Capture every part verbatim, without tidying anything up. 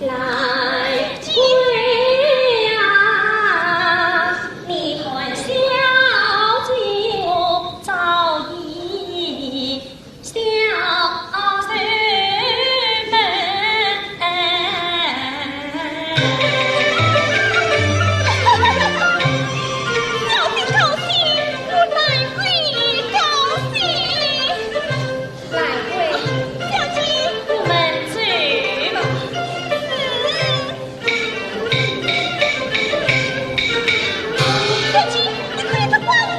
来，你看小姐我早已 小妹。高兴，高兴，我兰桂高兴。兰桂，小姐，我们走吧。 小姐，你快点帮我。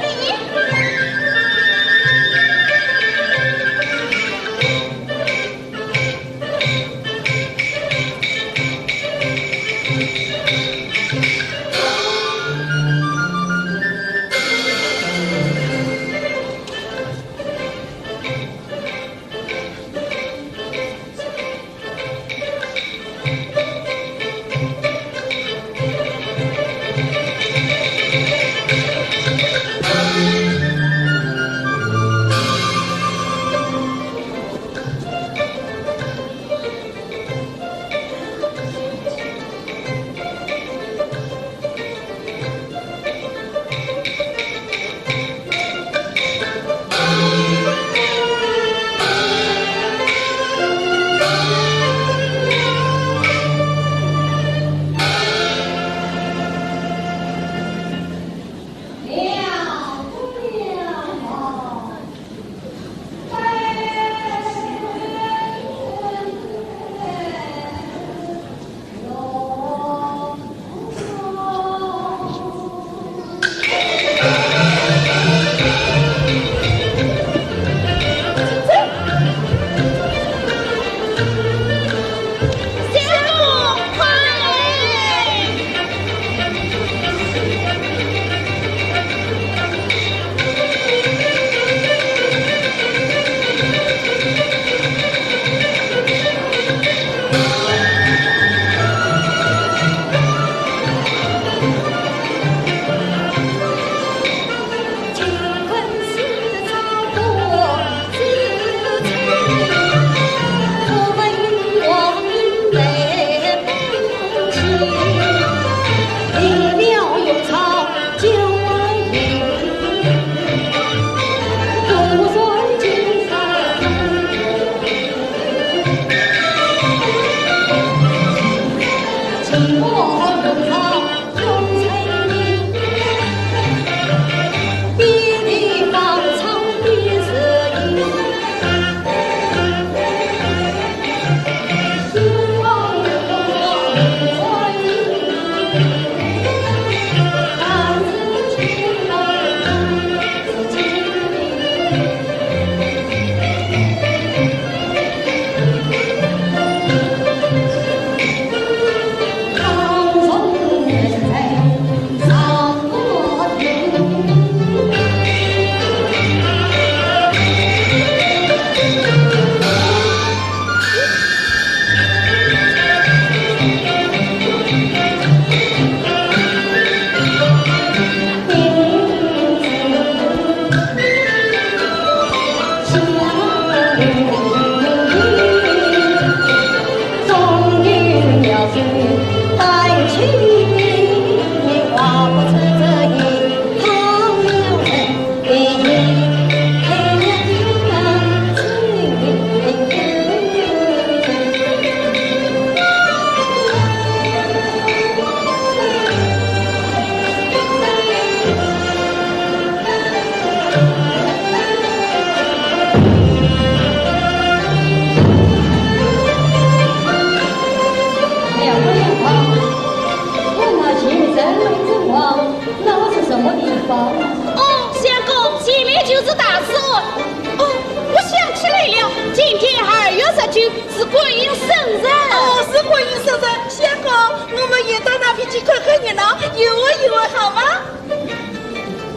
好吗？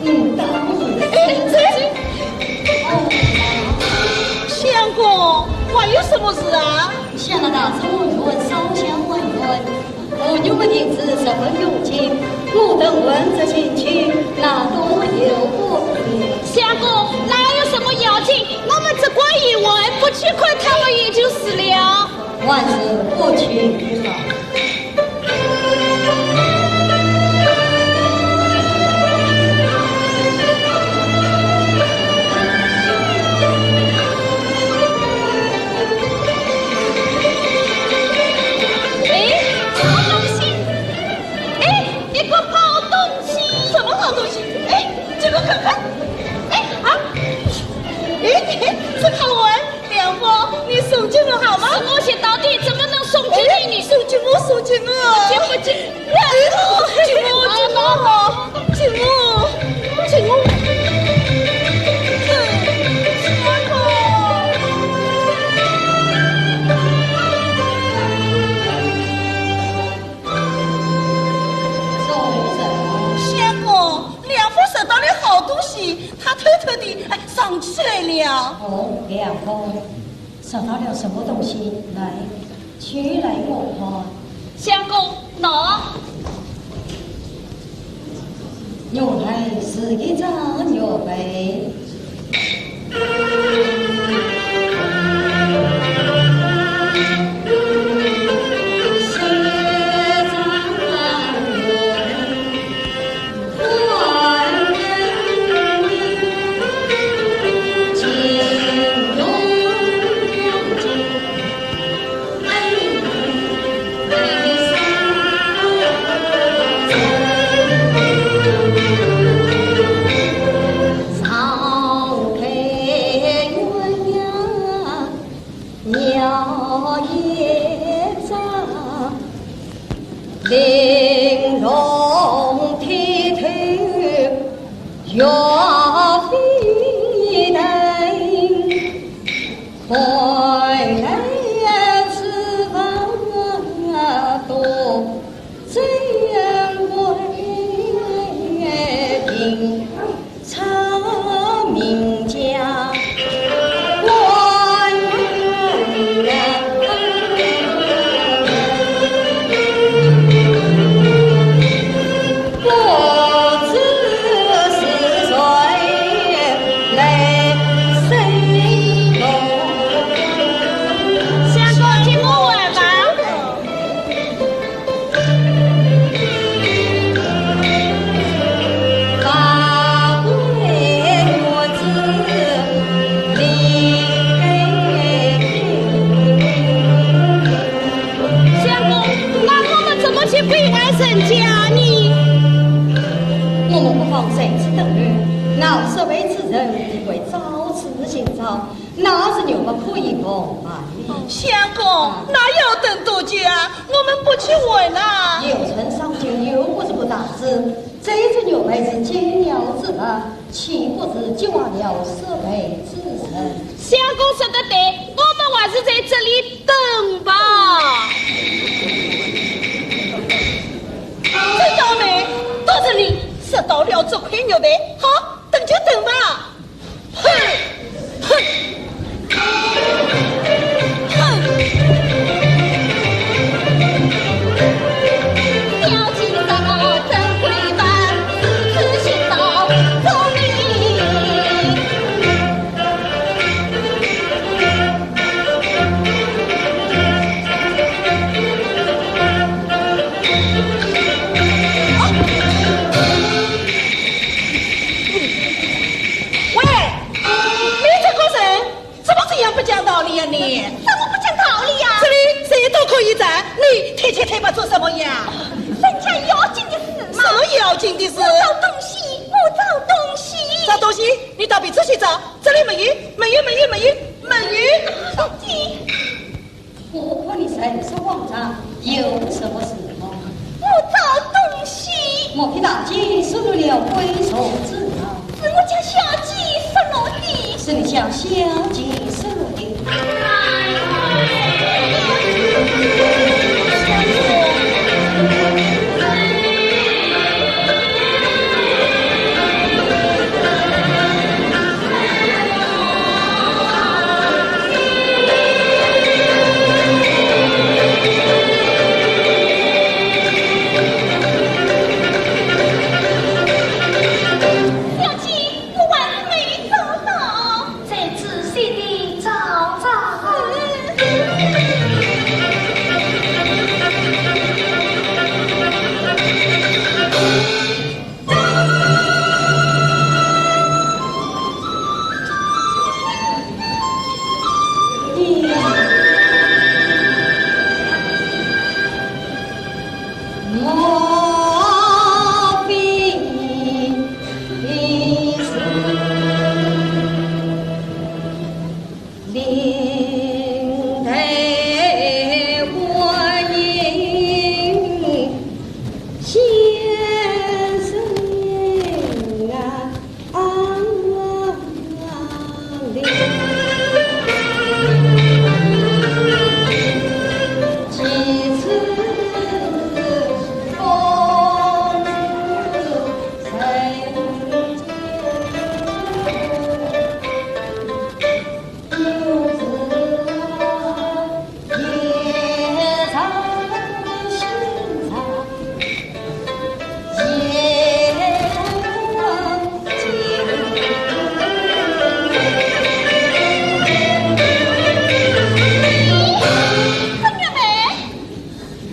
嗯，当然是。哎，这……哦，相公，还有什么事啊？想那大春晚烧香还愿，妇女们定是十分用心，我等问这心情，那多有不便。相公，哪有什么要紧？我们只管一问，不去看他们也就是了。 万事不去不好。哎，什么东西？哎，一个好东西。什么好东西？哎，这个看看。哎，啊，哎，这个好玩。 梁福，你送给我好吗？是我先到的，怎么能送给你呢？哎，送给我，送给我。不行，不行。哎，给我，给我，给我，给我，给我。嗯，给我。送什么？相公，梁福拾到了好东西，他偷偷地，哎，藏起来了。哦，梁福。 拾到了什么东西？来，取来我看。相公，喏。原来是一张玉佩。玲珑剔透，玉飞腾，看来此房多珍贵品。 相公，替我问吧。 相公，那我们怎么去禀告人家呢？我们不妨在此等候，闹市会之人定会照此寻找，那时玉佩可以奉还。相公，那要等多久啊？我们不去问啊？有春赏酒，又不是不打紧。 这只玉佩是金雕之物，岂不是激坏了设备之人？相公说得对，我们还是在这里等吧。真倒霉，都是你拾到了这块玉佩，好，等就等吧。 哼！哼！哼！ 喂，你这个人怎么这样不讲道理呀你？怎么不讲道理呀？这里谁都可以站，你踢踢踏踏做什么呀？人家要紧的事嘛。什么要紧的事？我找东西，我找东西。找东西？你到别处去找，这里没有，没有，没有，没有，没有。到底 我看你才是慌张，有什么事吗？我找东西。莫非大姐失落了归宿之处？是我家小姐失落的。是你家小姐失落的。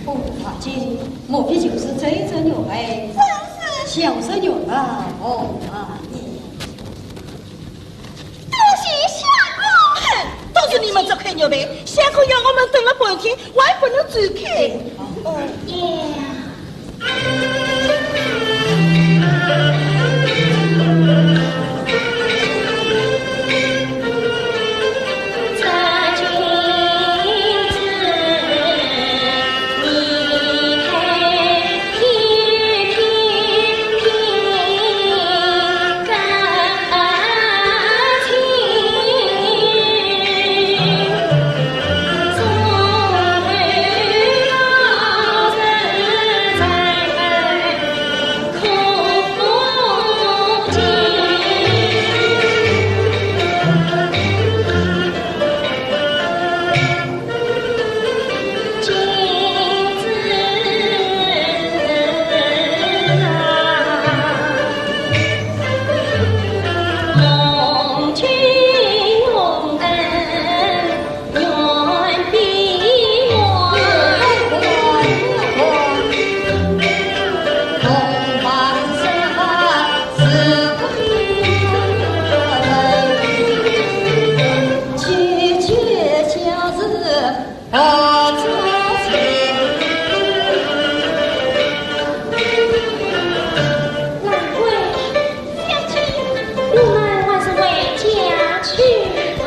哦，大姐，莫非就是这只玉佩？正是。小生愿望，哦，啊，你。多谢相公。哼，都是你们这块玉佩，相公要我们等了半天，还不能走开。哦。兰桂，小姐，我们还是回家去吧。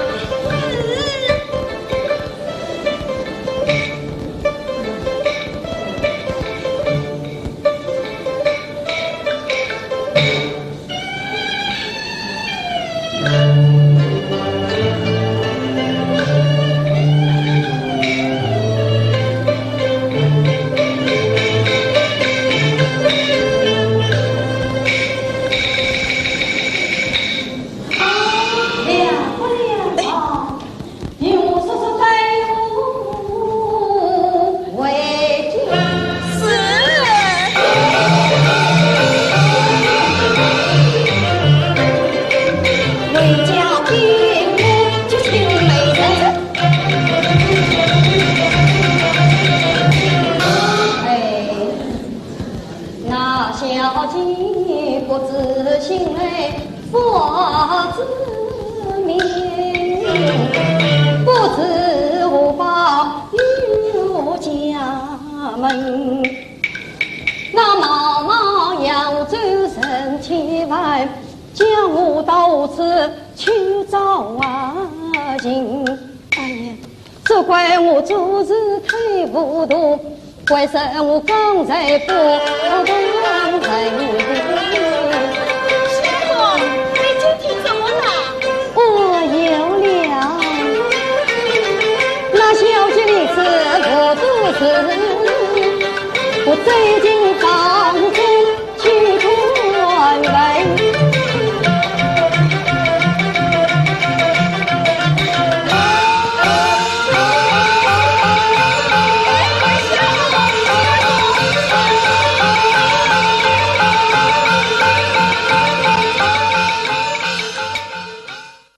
那小姐不知醒来父子命，不知何报与我家门。那茫茫扬州人千万，叫我到此去找寻。哎呀， 只怪我做事太糊涂，怪是我刚才不懂人情。相公，你今天怎么了？我有了。那小姐你是何等人？我最近